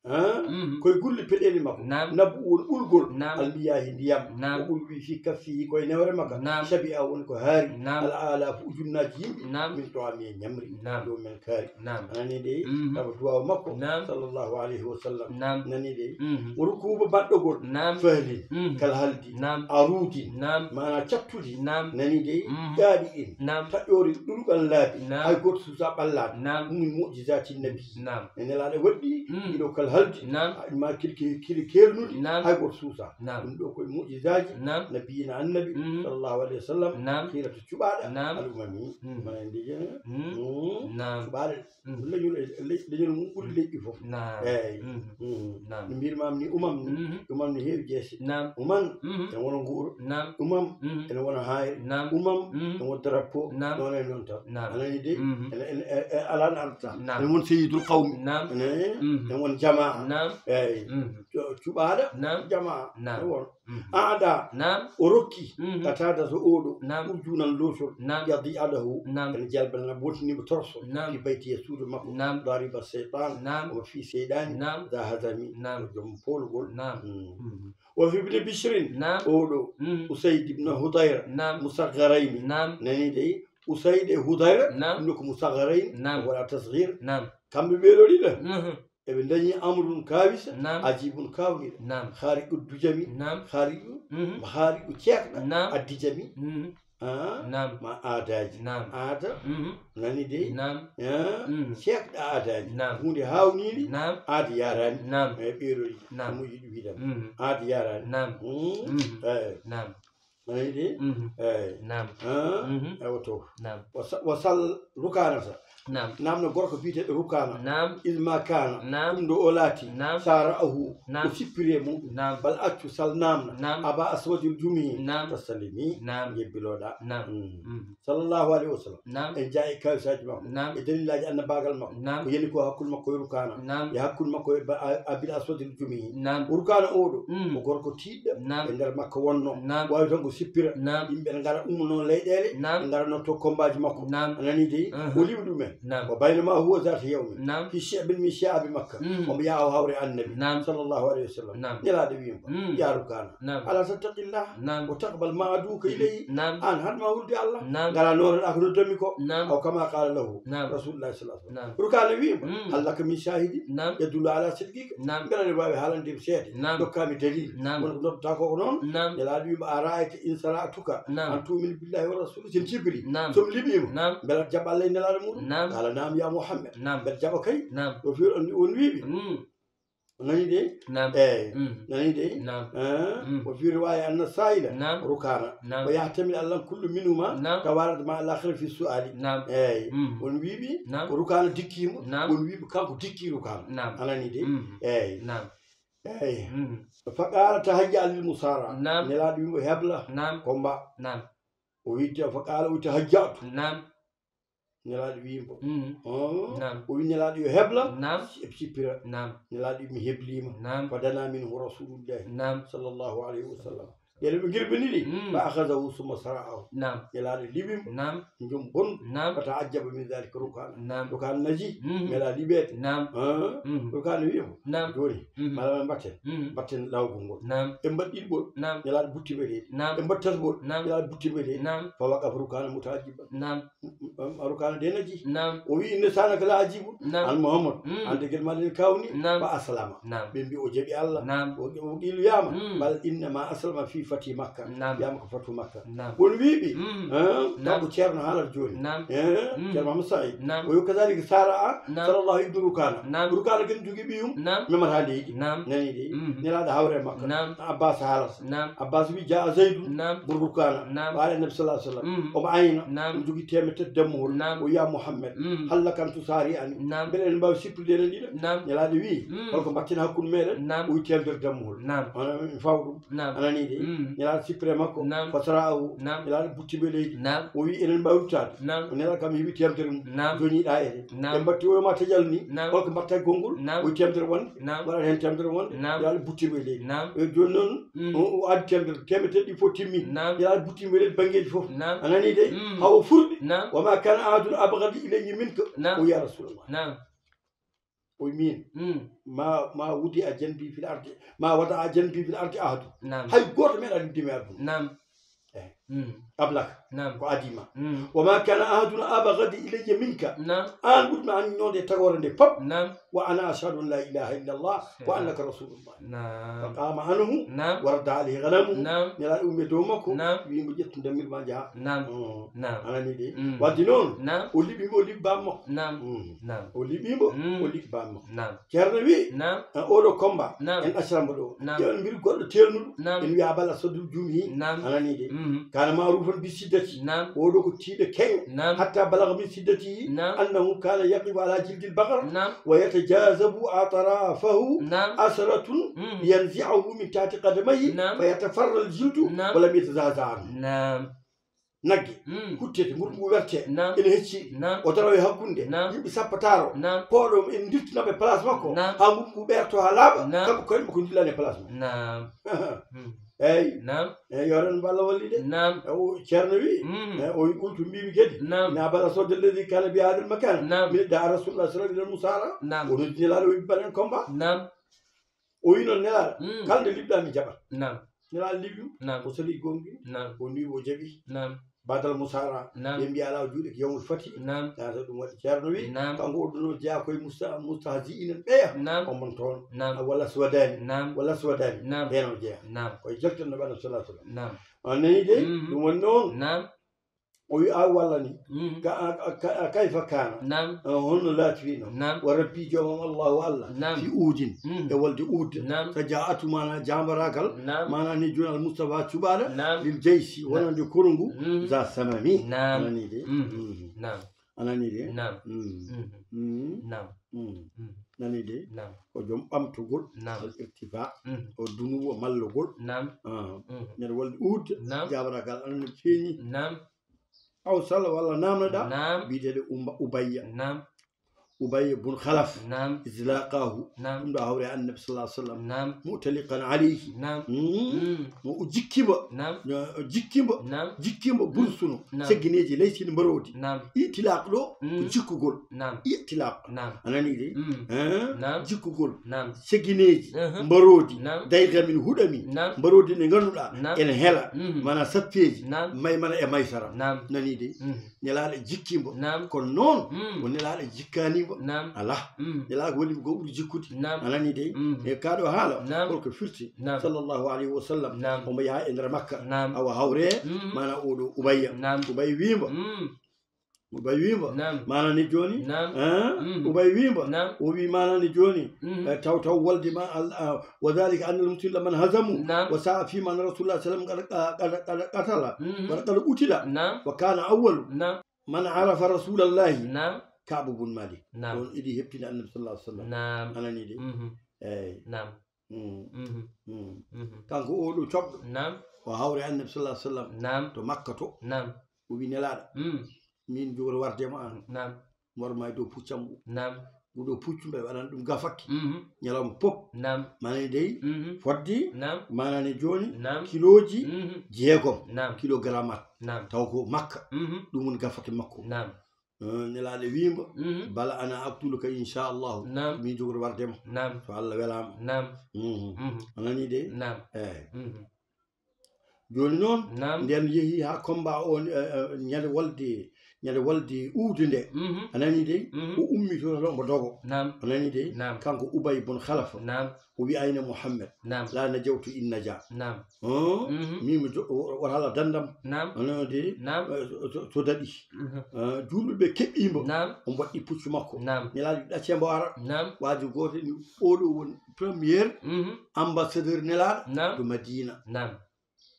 Ah? Mhm. Koye gulli peɗeeli makko. Naam. Nabbu woni ɓulgol. Naam. المياه ndiyam. Naam. O ɓulwi في كفه koye newre makka. Naam. شبع woni ko haari. Naam. الآلاف ujunnaaji yimɓe. Naam. من طعامه e ñamri. Naam. Ɗo men kaari. Naam. A nani de? Mhm. Sabu duwaawu makko. Naam. Sallallahu alayhi wa sallam. Naam. Nani de? Mhm. Rukuuba baɗɗogol. Naam. Fahlin. Mhm. Kal haldi. Naam. Aruudin. Naam. Maanaa cattudi. Naam. Nani de? Mhm. Ɗaaɗi in. Naam. Taƴoori ɗuɗuɓal laabi. Naam. Hay gooto suusa ɓallaade. Naam. Ɗum min mu'jizaati nabi. Naam. E nelaaɗo waɗɗi Mm. ɗiɗo kal haldi. Naam. A, ma kili, kili, kili keelnuɗi. Naam. Hay gooto suusa. Naam. Ɗum ɗo koye mu'jizaaji Naam. nabiyina annabi Mhm. sallallahu alayhi wa sallam. Naam. Hiirata cuɓaaɗo Naam. Al'umma mi. Mm. Mana en de jene. Mm. Mm. Naam. Cuɓaaɗo. Mm. Leñol e, le-, leñol mum ɓuri leƴƴi fof. Naam. Eey. Mm. Mm. Naam. No mbirmaam ni, umam ni, Mhm. umam ni heewi jeese. Naam. Umam, Mhm. ene wona nguuro. Naam. Umam, Mhm. ene wona haayre. Naam. Umam, Mhm. ene wona drapeau. Naam. Noon e noon tan. Naam. A nani de? Mhm. Ene, ene, e, e, alaa no arata. Naam. Ene won sayyidul qawmi. Naam. Ene, Mhm. ene won jamaa. Naam. Eey. Mhm. Cu-, cuɓaaɗo Naam. jamaa. Naam. Ene won. Mhm. Aada Naam. o rokki Mhm. Qataada so oɗo Naam. urjuunan lootol Naam. yadi'a lahu Naam. ene jalbana wontini mo torso Naam. fi bayti e suudu makko Naam. dariba seytan Naam. omo fii seyɗaani Naam. da hazami Naam. o joom poolugol Naam. Mm. Mhm. Wa fi ibni bishrin Naam. oɗo Mhm. usayd ibn hudayr Naam. musagharayni Naam. Nani dey usayd e hudayr Naam. ɗum ko musagharayni Naam. wala tasghir Naam. kamɓe ɓeeɗo ɗiɗo Mhm. Eɓe ndañi amrun kaawisa, Naam. ajibun kaawniiɗo. Naam. Haariqu dujami, Naam. haariqu, Mhm. haariqu ceekɗa, Naam. addijami. Mhm. Ah, Naam. ma aadaaji. Naam. Aada, Mhm. nani dey. Naam. Ah, Mhm. ceekɗa aadaaji. Naam. Huunde haawniinde, Naam. aada yaaraani. Naam. E ɓeeɗo ɗiɗi. Naam. Mo yiɗi wiide. Mhm. Aada yaaraani. Naam. Mm. Mhm. Eh. Naam. A nani de? Mhm. Eey. Naam. Ah? Mhm. Ewa to. Naam. Wa sa-, wa sal rukaanata. Naam. Naamna gorko biyeteeɗo Rukaana. Naam. Ilma kaana. Naam. Ɗum ɗo o laati. Naam. Saara ahu. Naam. O sippiri e muɗum. Naam. Bal accu sal naamna. Naam. Aba aswadil jumi. Naam. Tasalimi. Naam. Jebbiloɗa. Naam. Mm. Mhm. Sallallahu alayhi wa sallam. Naam. En jaa e kawisaaji makko. Naam. E dalilaaji annabaagal makko. Naam. Ko yani ko hakkunde makko e Rukaana. Naam. E hakkunde makko e ba-, a-, Abil Aswadil Jumi. Naam. Rukaana oɗo, Mm. ko gorko tiiɗɗo Naam. e nder Makka wonno. Naam. Waawi tan ko sippira. Naam. Yimɓe ne ngara ummono leyɗeele, Naam. ɓe ngara notto kombaaji makko. Naam. A nani dey? Aha. O liɓi ɗumen. Naam. Wa baynama huwa zaata yawmin Naam. fi shi'bin min shi'abi Makka. Mm. Omo yaha o hawre Annabi Naam. sallallahu alayhi wa sallam. Naam. Nelaaɗo wi'i mo, Mm. "Ya Rukaana, Naam. ala tattaqillah Naam. wa taqbal ma aduka ilayhi?" Naam. An haɗma hulde Allah, Naam. ngara nootoɗaa ko noddanmi ko. Naam. Aw kama qala lahu Naam. Rasulullah sallallahu alayhi wa sallam. Naam. Rukaana wi'i mo, Mm. "Hal laka min shahidin Naam. yadullu ala sidqika?" Naam. Mbela aɗa waawi haalande mi seede, Naam. ndokkaa mi dalil, Naam. wona ko noddataa ko ko noon? Naam. Nelaaɗo wi'i mo, "Ara'ayta in sara'tuka Naam. an tu'mina billahi wa rasuli?" Si mi sippiri, Naam. so mi liɓii mo, Naam. mbela aɗa jaɓa Allah e Nelaaɗo muɗum? Naam. Qala, "Naam, ya Muhammad." Naam. Mbeɗa jaɓa kay. Naam. O fi-, on, on wi'i ɓe. Mm. Nani de? Naam. Eey. Mm. Nani de? Naam. Eh? Mm. Wa fi riwaya anna sa'ila Naam. Rukaana. Naam. Wa yahtamil an kullu minhuma Naam. tawarad ma al akhir fi su'ali. Naam. Eey. Mm. On wi'i ɓe Naam. ko Rukaana dikkii mo. Naam. On wi'i ɓe kanko dikkii Rukaana. Naam. A nani de? Mm. Eey. Naam. Eey. Mm. Fa qala tahayya lil musara. Naam. Nelaaɗo wi'i mo hebla Naam. komba. Naam. O wi'i, fa qala o tahajjatu. Naam. Nelaaɗo wi'i mo. Mm. Oh. Naam. O wi'i Nelaaɗo yo hebla. Naam. Si-, sippira. Naam. Nelaaɗo wi'i mi hebliima. Naam. Fa dana minhu Rasulullahi Naam. sallallahu alayhi wa sallam. Yele ɓe ngirbini ɗi. Mm. Fa akhazahu summa sara'ahu. Naam. Nelaaɗo liɓi mo. Naam. Jom bon. Naam. Fa ta'ajjaba min dhalika Rukaana. Naam. Rukaana naji. Mm. Mela liɓeede. Naam. Ah. Mm. Rukaana wi'i mo. Naam. Jooni. Mm. Mala men mbatten. Mm. Mbatten lawgol ngol. Naam. En mbaɗi ɗiɗɓol. Naam. Nelaaɗo butti mbeɗeeɗi. Naam. En mbaɗi tasbol. Naam. Nelaaɗo butti mbeɗeeɗi. Naam. Fa waqafa Rukaana muta'ajjiban. Naam. Rukaana de naji. Naam. O wi'i, "Inna lisanaka la ajibun." Naam. An Muhammad, Mm. an de gel ma den kawni. Naam. Fa aslama. Naam. Ɓe mbi o jaɓi Allah. Naam. O, o qiilu yama. Mm. Bal innama aslama fi Fati Makka, Naam. Wiyaama ko Fatu Makka. Naam. Won wiiɓe, Mm. eh, Naam. Kanko Ceerno haalata jooni. Naam. Eh, Mm. Ceerno Mahammad Saïd. Naam. O yo kazaalika Sara a, Naam. Sallallahu Ibnu Rukaana. Naam. Rukaana ken jogii ɓiyum, Naam. Memata leydi. Naam. Nani de, Mm. Nelaaɗo hawre e Makka. Naam. Abbas haalata. Naam. Abbas wi, "Jaa Zaydun Naam. Bun Rukaana." Naam. Wa ala Nabi Sallallahu Alaihi Wasallam. Mm. Omo ayna, Naam. Omo jogii teemeɗɗe tati dammuhol. Naam. O wiya, "Muhammad, Mm. hal laka an tusaari'ani?" Naam. Mbele en mbaawi sippude enen ɗiɗo? Naam. Nelaaɗo wi, Mm. "Holko mbatten hakkunde meɗen?" Naam. O wi, "Teemedere dammuhol." Naam. Ana, en fawɗum. Naam. Anani de. Mm. Nelaaɗo sippiri e makko. Naam. Fasara'ahu. Naam. Nelaaɗo butti mo e leydi. Naam. O wi, "Enen mbaawi ruttaade?" Naam. O Nelaaɗo kam heɓi teemedere mum. Naam. Joñiɗaa enen. Naam. Ɓe mbatti o ma tajalni. Naam. Holko mbatta e konngol? Naam. O wi, "Teemedere wonde." Naam. Waɗa heen teemedere wonde. Naam. Nelaaɗo butti mo e leydi. Naam. E jooni noon, Mm. o, o addi teemedere. Teemeɗɗe tati ɗi fof timmi. Naam. Nelaaɗo butti mo e leydi banngeeji fof. Naam. Anani de. Mm. Haa o furɗi. Naam. "Wa ma kana ahadun abghada ilayya minka." Naam. O wi, "Ya Rasulallah." Naam. O wi, "Min, Mm. ma, ma wudi a janbi fil ardi, ma wada a janbi fil ardi ahadu." Naam. Hay gooto meeɗaa liɓde mi aduna. Naam. Eh. Mm. Qablaka. Naam. Ko adii ma. Mm. "Wa ma kana ahadun abghada ilayya minka." Naam. Aan ɓurɗo mi anndinoode e tagoore nde pop. Naam. "Wa ana ashhadu an la ilaha illa Allah wa Naam. annaka rasulullah." Naam. Fa qama anhu Naam. wa radda alayhi ghanamu. Naam. Nelaaɗo ummi e dow makko, Naam. Wi mo, "Ƴettu dammir ma, njaha." Naam. Oh. Naam. Anani de. Mm. Wadde noon, Naam. O liɓi mo, o liɓi baaba makko. Naam. Mm. Naam. O liɓi mo, Mm. o liɓi baaba makko. Naam. Ceerno wi, Naam. "Eh, oɗo combat, Naam. En acca mo ɗo. Naam. Ƴeewen mbir goɗɗo teelnuɗo." Naam. En wiya Abal Aswad juumi. Naam. Anani de. Mm. "Kana ma'rufan bi shiddati." Naam. Oɗo ko tiiɗo keño. Naam. "Hatta balagha min shiddatihi Naam. annahu kana yaqifu ala jildil baqar Naam. wa yatajazabu atrafahu Naam. asratun Mm. yanzi'uhu min tahti qadamayhi Naam. fa yatafarra al jildu Naam. wa lam yatazaza anhu." Naam. Nagge, Mm. huttete, ɓurngu ngu werte, Naam. Ene hecci, Naam. O tarowa e hakkunde, Naam. Yimɓe sappo taaro, Naam. Pooɗo en dirtinamo e place makko, Naam. Haa ɓurngu ngu ɓeerto haa laaɓa, Naam. Kanko kadi mo ko dillani e place makko. Naam. Mm. Eyi. Naam. Eyi, yo Renndo Alla wallu de. Naam. E o Ceerno wi, Mm. e o wi, "Qultu, mbimi kadi, Naam. Inna Abal Aswad alladhi kana bi hadha al makan, Naam. Min da Rasulullah sallallahu alaihi wasallam musara." Naam. O noddi Nelaaɗo, o wi, "Mbaɗen combat." Naam. O wi noon, Nelaaɗo, Mm. kala nde liɓɗaa mi jaɓat. Naam. Nelaaɗo liɓi mo, Naam. O sali gonɗi, Naam. O nwi o jaɓi. Naam. Badal musara, Naam. Ɓe mbiya alaa o juuɗe ko yawmul fati. Naam. Tata ɗum waɗi Ceerno wi, Naam. Kanko o ɗum o jeyaa koye musta-, mustahzi'ina ɓeya. Naam. O mon toon. Naam. Walla Suwadaani. Naam. Walla Suwadaani. Naam. Ɓeen o jeyaa. Naam. Koye jalten no ɓe Annabi sallallahu alaihi wasallam. Naam. On nani de, Mm. Ɗum woni noon. Naam. O wi, "A walla ni, Mm. ka, a, a, ka, a kayfa kana?" Naam. Eh, honno laatirino? Naam. "Wa rabbi joomam Allahu Allah, Naam. fi Uhudin, Mm. e wolde Uhud. Naam. Sa ja'atu mana jambaraagal, Naam. Mana ni jooni al Mustafa cuɓaaɗo, Naam. lil jaysi, Naam. Wonande konu ngu, Mm. za samami." Naam. Nani de. Mm. Mm. Naam. Anani de. Naam. Mm. Mm. Mm. Naam. Mm. Mm. Nani de. Naam. Ko joom ɓamtugol, Naam. Al irtifa. Mm. O dunuwo mallugol. Naam. Ah. Mm. Nder wolde Uhud, Naam. Jambaraagal Allah no feeñi. Naam. Aw sala walla namnoɗaa, Naam. Biyeteeɗo Umba-, Ubayya. Naam. Ubayya bun Khalaf. Naam. Izlaqahu. Naam. Ɗum ɗo hawre Annabi sallallahu alaihi wasallam. Naam. Mu'taliqan alayhi. Naam. Mm. Mm. Mo o jikki mo. Naam. No, o jikki mo. Naam. Jikki mo bursuno. Naam. Seggineeji leysin mbaroodi. Naam. Itilaq ɗo, ko Mm. jikkugol. Naam. Itilaq. Naam. A nani de? Mm. Eh? Naam. Jikkugol. Naam. Segineeji, Mhm. mbaroodi, Naam. dayga min huɗami, Naam. mbaroodi ndi ngannduɗaa, Naam. ene hela, Mhm. mana sappee, Naam. maymana e maysara. Naam. Nani de? Mhm. Nelaaɗo jikkii mbo. Naam. Kono noon, Mm. ko Nelaaɗo jikkaani mbo. Naam. Alaa. Mm. Nelaaɗo woni ko ɓuri jikkude. Naam. A nani de? Mm. E kaa ɗo haala, Naam. holko firti? Naam. Sallallahu alayhi wa sallam. Naam. Omo yaha e nder Makka. Naam. Awa hawre, Mm. mana oɗo Ubayya. Naam. Ubayya wii mbo. Mm. Ubay wii mbo, Naam. Maana ni jooni? Naam. Eh? Mm. Ubay wii mbo, Naam. O wii maana ni jooni? Mm. Eh, taw, taw wolde ma al-, ah, wa dhalika anna al-muslimina man hazamu Naam. wa sa'a fi man Rasulullah sallam qad, qad, qad, qad qatala, Mm. wa qad qutila, Naam. wa kana awwalu Naam. man arafa Rasulallahi Naam. Ka'b bun Malik. Naam. On idi heɓtini Annabi sallallahu alaihi wasallam. Naam. A nani de? Mhm. Eyi. Naam. Mm. Mhm. Mm. Mhm. Kanko o ɗo coɓɗo. Naam. O hawre Annabi sallallahu alaihi wasallam. Naam. To Makka to. Naam. O wi Nelaaɗo. Mm. Min jogori warde mo an. Naam. Mor ma e dow puccam ngu. Naam. Ngu ɗo puccu mbe waɗan ɗum gafaki. Mhm. Ñalawma pop. Naam. Maana ni dey. Mhm. Fodde. Naam. Maana ni jooni. Naam. Kilooji Mhm. jeegom. Naam. Kilogaramat. Naam. Taw ko Makka. Mhm. Ɗum woni gafaki makko. Naam. Eh, Nelaaɗo wii mbo, Mhm. "Bal ana aqtuluka inchallahu." Naam. Min jogori warde ma. Naam. So Allah welaama. Naam. Mhm. Mhm. A nani de? Naam. Eyi. Mhm. Jooni noon, Naam. nden yehi haa combat o, eh, eh, ñande wolde, Ñande walde uude nde. Mhm. A nanii dey? Mhm. O ummitoo tan omo dogo. Naam. A nanii dey? Naam. Kanko Ubay bun Khalaf. Naam. O wi'i, "Ayna Muhammad?" Naam. "La najawtu in naja." Naam. Hon? Mhm. Min mi jo-, o, o, wota Allah dandam. Naam. A nanii dey? Naam. Eh, so, so, so daɗi. Mhm. Eh, juulɓe ɓe keɓɓii mo. Naam. O waɗɗi puccu makko. Naam. Nelaaɗo ɗacce mbo ara. Naam. Waaju gooto ni, oɗo woni premier Mhm. ambassadeur Nelaaɗo Naam. to Madina. Naam.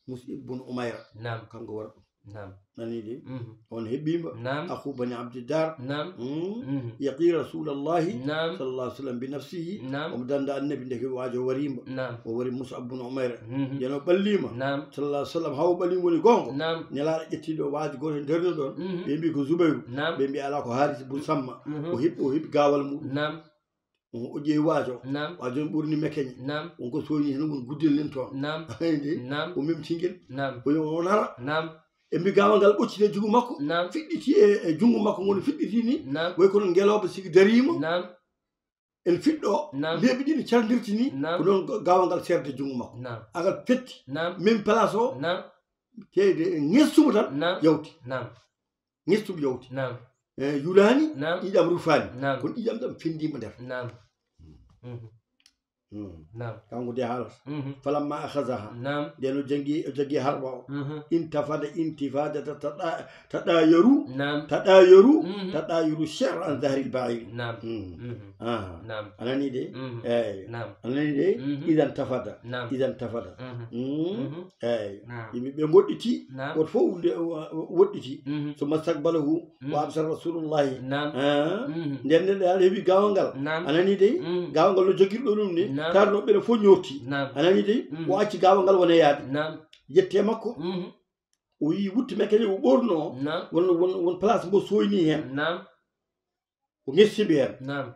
Mus'ib bun Umayra. Naam. Kanko wara ɗum. Naam. Nanii de? Mhm. On heɓii mbo. Naam. Akhu bani Abdiddar. Naam. Hmm? Mhm. Yaqi Rasulallahi Naam. sallallahu alaihi wasallam bi nafsihi. Naam. Omo danda Annabi ndeke waajo warii mbo. Naam. O wari Mus'ab bun Umayra. Mhm. Nden o ɓallii mo. Naam. Sallallahu alaihi wasallam, haa o ɓallii mo woni goonga. Naam. Nelaaɗo ƴetti ɗo waajo gooto e nder ɗon. Mhm. Ɓe mbii ko Zubayru. Naam. Ɓe mbii alaa ko Haaris bun Samma. Mhm. O heɓi, o heɓi gaawal muɗum. Naam. O, o ƴeewi waajo. Naam. Waajo on ɓorni mekeñe. Naam. Won ko sooyni hen, won guddel nen toon. Naam. Ayde. Naam. O memti ngel. Naam. O yo o nara. Naam. E mbi gaawal ngal ɓocciti e junngo makko. Naam. Fiɗɗiti e, e junngo makko ngol fiɗɗiti ni. Naam. Way kono ngelooba sigi dariima. Naam. En fiɗɗo. Naam. Leeɓi ɗiɗi cardirti ni. Naam. Ko noon ga-, gaawal ngal seerde junngo makko. Naam. Agal fetti. Naam. Même place o. Naam. Teyde e ŋessumo tan. Naam. Yawti. Naam. Ŋessumo yawti. Naam. Eh, yulaani, Naam. ƴiiƴam rufaani. Naam. Kono ƴiiƴam ɗam fendiima nder. Naam. Mhm. Hmm. Naam. Kanko de haalata. Mhm. Falamma akhazaha. Naam. Nden o jangi, o jagi harba o. Mhm. Intafada intifadata tada-, tadayaru. Naam. Tadayaru. Mhm. Tadayaru shi'r an dhahril ba'ir. Naam. Hmm. Mhm. Aha. Naam. A nanii de? Mhm. Eey. Naam. A nanii de? Mhm. Idan tafada. Naam. Idan tafada. Mhm. Hmm. Mhm. Eey. Naam. Yimɓe ɓe ngoɗɗiti. Naam. Woto fof nde, wo-, woɗɗiti. Mhm. Summa staqbalahu Mhm. wa absara Rasulullahi. Naam. Ah. Mhm. Nden nden ɓe heɓi gaawal ngal. Naam. A nanii dey? Mhm. Gaawal ngal no jogirɗo ɗum ni. Naam. Taarno ɓe fof ñoorti. Naam. A nanii dey? Mhm. O acci gaawal ngal wona yaade. Naam. Yetti e makko. Mhm. O yii wutte mekeñe o ɓornoo. Naam. Won, won, won place mbo sooynii heen. Naam. O ŋessimbi heen. Naam.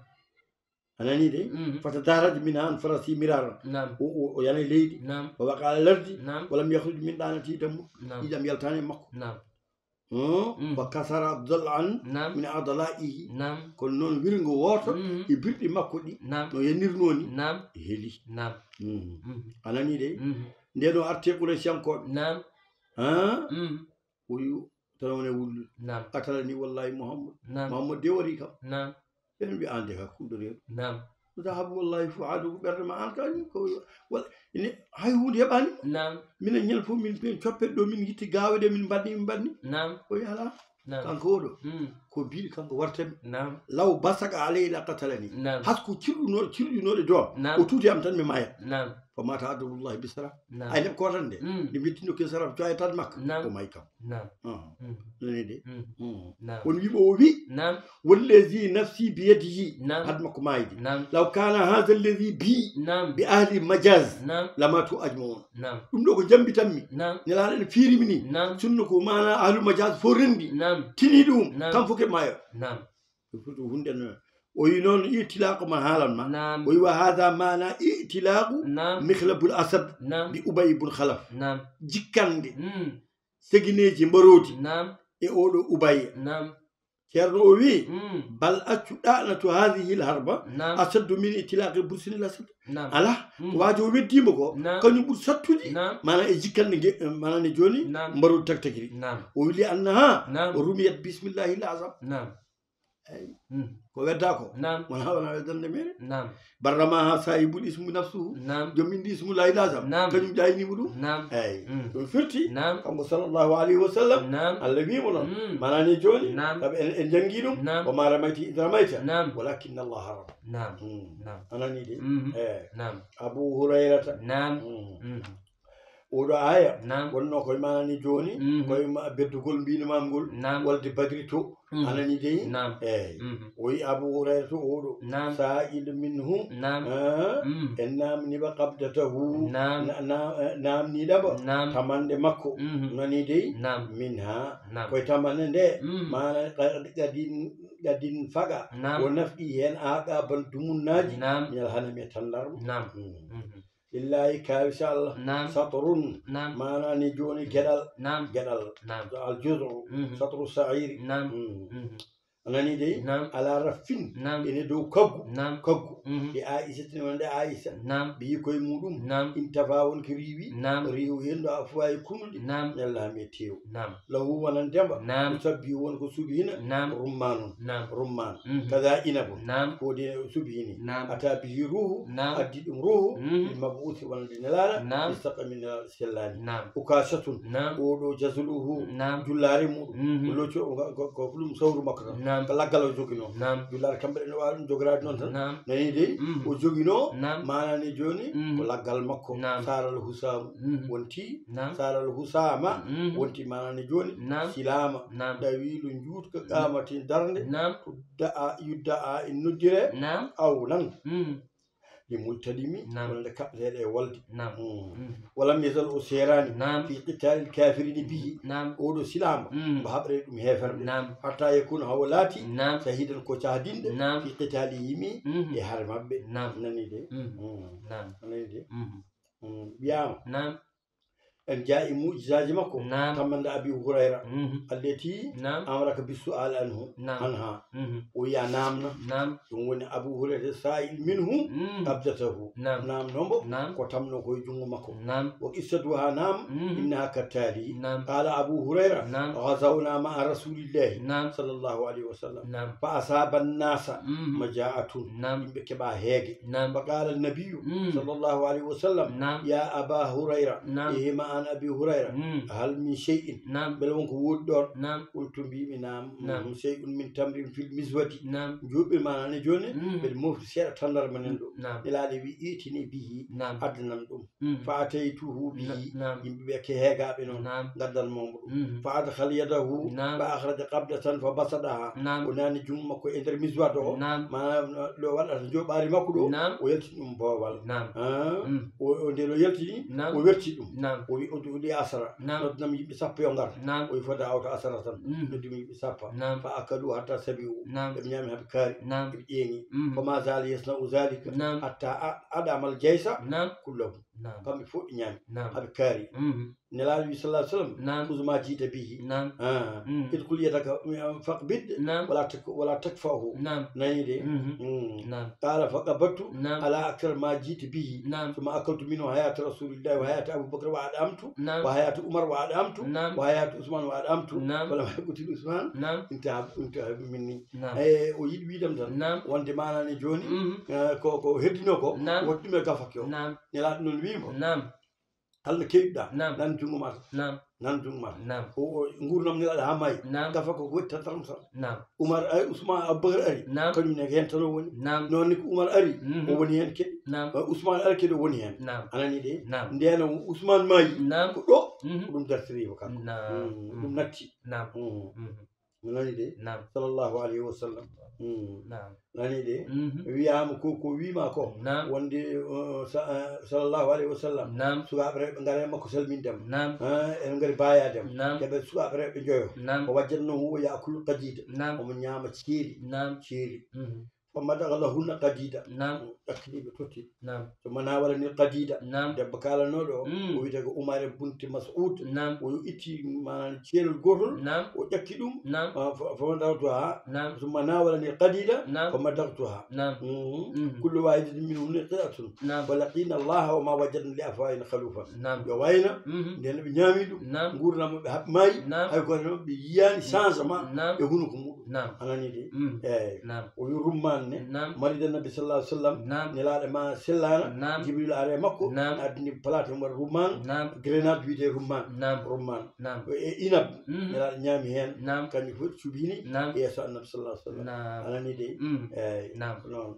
A nanii dey? Mhm. Fatadahraja minha an farasihi miraran. Naam. O, o, o yani leydi. Naam. O waqa ala lardi. Naam. Walam yakhruj min da'natihi dammun. Naam. Ƴiiƴam yaltaani e makko. Naam. Hmm? Mhm. Wa kasara dal'an Naam. min adla'ihi. Naam. Kono noon wirngo wooto Mhm. e birɗi makko ɗi Naam. no yanirnoo ni Naam. heli. Naam. Mhm. Mhm. A nanii dey? Mhm. Nden o arti e Quraysiyankooɓe. Naam. Ah? Mhm. O wi'i, tan woni wullude. Naam. Qatalani wallahi Muhammad. Naam. Muhammad de warii kam. Naam. Ɓen mbi, "Aan de ka kulɗo reeɗo." Naam. Dhahaba wallahi fu'aduhu, ɓernde ma aan ka ni ko, wala, ine, hay huunde heɓaani. Naam. Minen ñande fof min pe-, coppet ɗo, min ngitti gaawe ɗe, min mbaɗni, min mbaɗni. Naam. O wi'i, "Alaa." Naam. Kanko oɗo, Mm. ko biiɗi kanko warta mi. Naam. Law basaqa alayya la qatalani. Naam. Hay ko cirɗunoo-, cirɗinooɗo doom, Naam. o tuuti am tan mi maaya. Naam. Fa mata aduwwullahi bi salam. Naam. Ay neɗɗo ko tan de, Mm. nde mi yettino ke salam, coya tan makka, Naam. o maayi kam. Naam. Ah. Mm. Nani de? Mm. Mm. Naam. Won wi'uɓe o wi'i, Naam. "Wallazi nafsi bi yadihi," Naam. had makko maayde. Naam. "Law kana hadha allazi bi, Naam. bi ahli Majaz, Naam. lamatu ajmaun." Naam. Ɗum ɗo ko jambitanmi. Naam. Nelaaɗo ene fiirimi ni. Naam. Sunno ko maana ahlu Majaz fof rendi. Naam. Tini ɗum, Naam. kam fof ke maayo. Naam. Ɗum fof ko hunde no. O yi noon itilaaku ma haalan ma. Naam. O yi wa hadha maana itilaaku Naam. Mikhlabul Asad Naam. bi Ubay bun Khalaf. Naam. Jikkande Mm. segineeji mbaroodi Naam. e oɗo Ubay. Naam. Ceerno o wi'i, Mm. "Bal accu ɗa'natu hadhihi al-harba Naam. ashaddu min itilaqi bursin al-asad." Naam. Alaa, Mm. ko waajo o weddiimo ko, Naam. kañum ɓuri sattude, Naam. maana e jikkande nge, maana ne jooni, Naam. mbaroodi tagtagiri. Naam. O wi'i, "Li annaha Naam. rumiyat bismillahi al-azam." Naam. Eyi. Mm. Ko weddaa ko? Naam. Wona, wona weddande mere. Naam. Bal ramaha sahibul ismu nafsuhu. Naam. Joom indi ismullahi al-azam. Naam. Kañum ƴaayniimo ɗum. Naam. Eyi. Mm. Ɗum firti, Naam. kanko sallallahu alayhi wa sallam, Naam. Allah wi'i mo noon, Mm. maana ni jooni, Naam. sabu en, en janngii ɗum, Naam. "Wa ma ramaita idh ramaita, Naam. walakinna Allaha rama." Naam. Mm. Naam. A nanii de? Mhm. Eyi. Naam. Abu Hurayrata. Naam. Mm. Mm. Oɗo aaya, Naam. wonnoo koye maana ni jooni, Mhm. koye ma-, beddugol mbiino maam ngol, Naam. walde Badri to, Mhm. a nanii dey? Naam. Eyi. Mhm. O wi'i Abu Hurayrata oɗo, Naam. saa'ilu minhu, Naam. ah, Mhm. en naamni ba qabdatahu, Naam. na-, na-, eh, naamniiɗa ba Naam. tamande makko, Mhm. nanii dey? Naam. Minha, Naam. koye tamande nde, Mhm. maana qad, qad in-, qad infaqa, Naam. o nafqi heen aqaban dumunnaaji, Naam. minal ghanami e tanndarma. Naam. Mm. Mhm. Lillahi kaawi si Allah. Naam. Satrun. Naam. Maana ni jooni geɗal. Naam. Geɗal. Naam. Al juz'u. Mhm. Satru sa'iri. Naam. Mm. Mhm. A nanii dey? Naam. Alaa raffin. Naam. Ene dow kaggu. Naam. Kaggu. Mhm. Li Aa'isata, ne wonande Aa'isa. Naam. Ɓiyi koye muuɗum. Naam. Intafa won ko riiwi. Naam. Riiwu henndu a fuwaayi kunuɗi. Naam. Ñalla mi e teewu. Naam. Lahu wonan demba. Naam. Sabbi won ko subhina. Naam. Rummaanun. Naam. Rummaan. Mhm. Kaza inabun. Naam. Ko de subhini. Naam. Ata bihi ruuhu. Naam. Addi ɗum ruuhu. Mhm. Lil mabuusi wonande nelaaɗo. Naam. Istaqami nelaaɗo sellaani. Naam. Ukashatun. Naam. Oo ɗoo jazuluhu. Naam. Jullaare muuɗum. Mhm. Ko loccu, ko, ko, ko ɗum sawru makko tan. Naam. Ko laggal o joginoo. Naam. Jullaare kamɓe ɗen no waawi ɗum jogoraade noon tan. Naam. Nanii dey? Mhm. O joginoo, naam, maanaa ni jooni, mhm, ko laggal makko. Naam. Saaral husaamu. Mhm. Wonti, naam, saaral husaama. Mhm. Wonti maanaa ni jooni, naam, silaama. Naam. Dawiilu njuutka, mhm, qaamatin darnde. Naam. Tudda a, yudda a, en noddire. Naam. Aw nan. Mhm. Li multalimi, naam, wonande kaɓeteeɗo e wolde. Naam. Mm. Mm. Walam yazal o seeraani, naam, fi qitaalil kaafiriina bihi. Naam. Oo ɗoo silaama, mm, mo haɓre ɗum heeferɓe. Naam. Hatta yakuna hawo laati, naam, shahiidan ko cahdinɗo, naam, fi qitaalihimi, mhm, e hare maɓɓe. Naam. Nanii de? Mm. Mm. Naam. Nanii de? Mhm. Mm. Wiyaama. Naam. En jaa e mu'jizaaji makko, naam, kammande Abi Hurayra, mhm, allati, naam, amaraka bi su'aali anhu, naam, anha. Mhm. O wi'a naamna. Naam. Ɗum woni Abu Hurayra sa'il minhu, mm, qabdatahu. Naam. Naamno mbo, naam, ko tamno ko e junngo makko. Naam. Wa qissatuha, naam, mhm, innaha kattaali. Naam. Qala Abu Hurayra, naam, ghazawna ma'a Rasulillahi, naam, sallallahu alayhi wa sallam. Naam. Fa asaba an-nasa, mhm, maja'atun. Naam. Yimɓe keɓa heege. Naam. Fa qala an-nabiyyu, mm, sallallahu alayhi wa sallam, naam, ya Aba Hurayra, naam, e hima an Abi Hurayra, mm, hal min shay'in, naam, mbele won ko woodi ɗon? Naam. Qultu, mbiimi, naam, naam, mm, shay'un min tamrin fil mizwadi. Naam. Njuɓɓe ma nane jooni, mm, mbeɗa mofti seeɗa tanndarma nen ɗo. Naam. Nelaaɗo wi, i'tini bihi, naam, addanan ɗum. Mm. Fa ataytuhu bihi, na-, naam, yimɓe ɓe ke heegaaɓe noon, naam, ngaddan mo ɗum. Mm. Fa adkhala yadahu, naam, fa akhraja qabdatan fa basataha. Naam. O naani junngo makko e nder miswad o, naam, maanaam, ɗo waɗata njoɓaari makko ɗo, naam, o yaltini ɗum boowal. Naam. Ah, mm, o, o, nden o yaltini, naam, o werti ɗum. Naam. O wi, o duɗi asara. Naam. Noddinam yimɓe sappo yo ngar. Naam. O wi, fodde awto asara tan. Mm. Noddinam yimɓe sappo. Naam. Fa akalu hatta sami'u. Naam. Ɓe ñaami haa ɓe kaari. Naam. Ɓe ƴeeŋi. Mm. Fa ma zaala yasna'u zalika. Naam. Hatta a-, adamal jaysa. Naam. Kullahu. Naam. Kamɓe fof ɓe ñaami. Naam. Haa ɓe kaari. Mm. Nelaaɗo wi, sallallahu alayhi wa sallam, naam, khudh ma ji'ta bihi. Naam. Ah. Mm. Idkhul yadaka, um, faqbid, naam, wala tak-, wala takfahu. Naam. Nani de? Mhm. Mm. Naam. Qala faqabadtu, naam, ala akthar ma ji'ta bihi. Naam. Thumma akaltu minhu hayata Rasulillahi wa hayata Abu Bakr wa ad'amtu, naam, wa hayata Umar wa ad'amtu, naam, wa hayata Usman wa ad'amtu. Naam. Falamma qutila Usman, naam, intaha, intaha minni. Naam. Eh, o yiɗi wiidam tan, naam, wonde maanaa ne jooni, mhm, eh, ko, ko heddinoo ko, naam, woɗɗi ɗum e gafake o. Naam. Nelaaɗo noon wi'i mo, naam, kala no keewɗaa, naam, nan junngo maa tan. Naam. Nan junngo maa tan. Naam. O, o, nguurndam Nelaaɗo haa maayi. Naam. Gafaka ko waɗi tan tan tan. Naam. Umar ari, Usmaan, Abubakar ari. Naam. Kañum ne ko heen tan o woni. Naam. Noon ne ko Umar ari, mhm, o woni heen kadi. Naam. Eh, Usmaan ari kadi o woni heen. Naam. A nanii de? Naam. Ndeen o Usmaan maayi. Naam. Ko ɗo, mhm, ko ɗum dartiri mo kanko. Naam. Mm, ɗum natti. Naam. Mm. Mhm. Mi nani de? Naam. Sallallahu alayhi wa sallam. Mm. Naam. Nani de? Mhm. Wiyaama ko, ko wiima ko. Naam. Wonde, uh, sa-, uh, sallallahu alayhi wa sallam. Naam. Sukaaɓe rewɓe ngara e makko salminde mo. Naam. Ah, en ngari baayaade mo. Naam. Keɓe sukaaɓe rewɓe njoyo. Naam. Fa wajadnahu ya'kulu qadida. Naam. Omo ñaama ceeli. Naam. Ceeli. Mhm. Fa madaga lahunna qadida. Naam. Ƴakkini ɓe totti. Naam. Summa nawalani qadida. Naam. Debbo kaalanooɗo o, mm, o wiyetee ko Umaara bunti Mas'ud. Naam. O itti, maanaam, ceerol gootol, naam, o ƴakki ɗum. Naam. Ah, fa, fa madagtuha. Naam. Summa nawalani qadida, naam, fa madagtuha. Naam. Mhm. Mhm. Kullu wahidatin minhunna qit'atun. Naam. Wa laqina Allaha wa ma wajadna li afwahihim khalufan. Naam. Yo wayna, mhm, nden ɓe ñaami ɗum. Naam. Nguurndam maɓɓe haɓɓi maayi, naam, hay gooto maɓɓe yiyaani, mm, changement, naam, e hunuko muɗum. Naam. A nanii de? Mm. Eey. Naam. O wi rummaan ne. Naam. Marida Nabi sallallahu alayhi wa sallam. Naam. Nelaaɗo maa sellaana. Naam. Jibril ari e makko. Naam. Addini palaate mum waɗa rummaan. Naam. Grenade wiyetee rummaan. Naam. Rummaan. Naam. E inab. Mm. Nelaaɗo ñaami heen. Naam. Kañum fof suɓini. Naam. Yeeso Annabi sallallahu alayhi wa sallam. Naam. A nanii de? Mm. Eey. Naam. Ko noon.